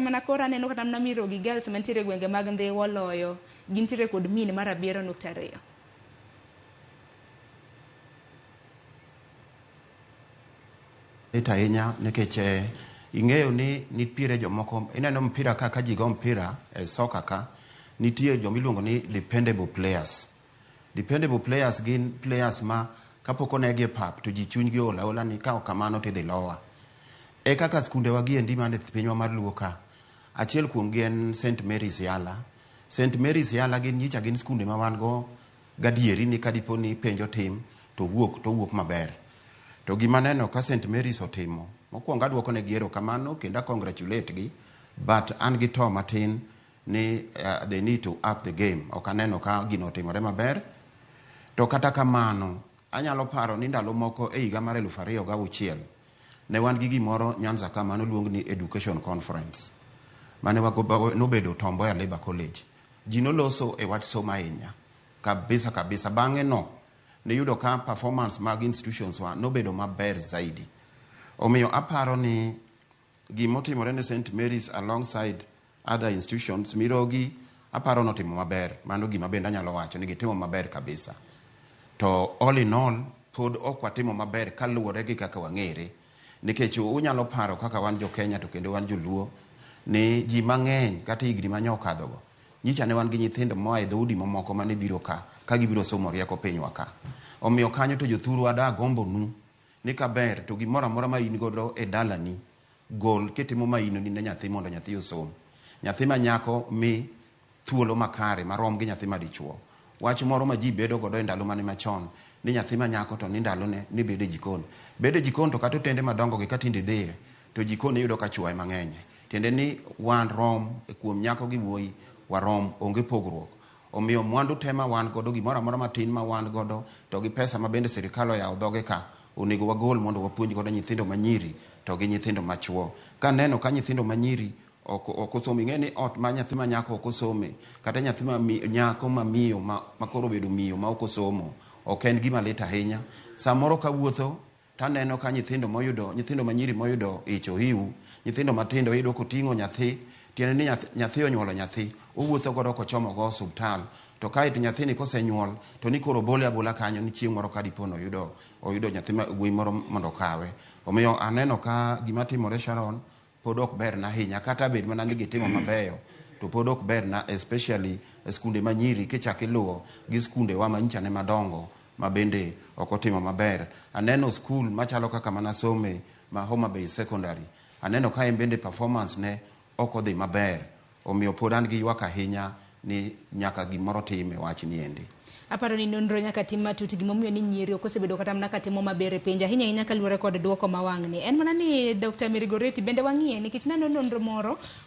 mana koro aneno kata mana Mirogi Girls mantiere e gwenge mag Ndhiwa oloyo, gintiere kod mean mar 7.2. Lit ahinya nikech ing'eyo ni nitiere jomoko ineno mpira ka ka ji go mpira e soka ka nitie joma iluongo ni dependable players. Dependable players gin players ma kapok onegi e pap to ji chunygi ool aola ni ka ok kamano to idhi lowa. E kaka skundewa gi endi man e pinywa mar Luo ka, achiel kuom gi en St Mary's Yala. St Mary's Yala gin nyicha gin skunde ma wan go gadieri ni kadipo ni penj otim to owuok to owuok maber. To gima aneno ka St Mary's otimo, mokwongo aduoko negi erokamano kendo a congratulate gi but an gi to matin ni they need to up the game. Ok aneno ka gino otimore maber. To kata kamano, anyalo paro ni ndalo moko e higa mar 2006, ne wan gi gimoro Nyanza ka mane oluong ni Education Conference. Mane nobedo Tom Mboya Labour College. Ji noloso e wach somo ahinya. Kabisa kabisa. Bang'e no, niyudo ka performance mag institutions wa nobedo maber zaidi. Omiyo aparo ni gimotimore ne St. Mary's alongside other institutions, Mirogi aparo notimo maber. Mano gima bende anyalo wacho ni gitimo maber kabisa. To all in all, pod ok watimo maber kaluwore gi kaka wang'ere. Nikech unyalo paro kaka wan jo Kenya to kendo wan joluo, ni ji mang'eny kata higni mane okadhogo, nyicha ne wan gi nyithindo moa e dhoudi mamoko mane biro ka, ka gibiro somo rieko pinywa ka. Omiyo kanyo to jothurwa da gombonu ni kaber to gimoro amora ma in godo e dalani, gol kitimo mainoni ne nyathi mondo nyathi osom. Nyathi ma nyako mi thuolo makare marom gi nyathi ma dichuo. Wach moro ma ji bedo godo e ndalo mane machon ni nyathi ma nyako to ni ndalone ni bedo e jikon. Bedo e jikon to kata otende madongo gi ka tinde idhiye to jikon iyudo ka chuo ema ng'enye. Tiende ni wan rom kuom nyako gi wuoyi warom onge pogruok. Omiyo mwandu te ma wan godo gimoro amora matin ma wan godo to gi pesa ma bende sirikal oyawo dhoge ka onego wagol mondo wapuonj godo nyithindo manyiri to gi nyithindo machuo. Kaneno ka nyithindo manyiri ok osomo ing'e ni ot ma nyathi ma nyako ok osome kata nyathi ma nyako ma miyo ma koro obedo miyo ma ok osomo ok en gima lit ahinya. Samoro kawuotho taneno ka nyithindo moyudo nyithindo manyiri moyudo ich ohiu, nyithindo matindo iyudo koting'o nyathi, tiende ni nyathi onyuolo nyathi, owuotho godo kochomo go osuptal. To kaeto nyathini kosenyuol to ni koro obole abola kanyo ni chieng' moro ka dipo ni oyudo nyathi ma wuoyi moro mondo okawe. Omiyo aneno ka gima timore Sharon pod ok berna ahinya kata bed mana ni gitimo mabeyo to pod ok berna especially e skunde manyiri kichak iluwo gi skunde wa manyicha ne madongo ma bende ok otimo maber. Aneno skul machalo kaka mana some ma Homa Bay Secondary. Aneno ka en bende performance ne ok odhi maber. Omiyo pod an gi ywak ahinya ni nyaka gimoro tim e wach ni endi. Aparo ni nonro nyaka tim matut gimomiyo ni nyiri ok osebedo kata mana katimo maber e penj ahinya ahinya kaluwore kod duoko ma wang'ni. En mana ni Dr. Mary Goretti bende wang'iye nikech nano nonro moro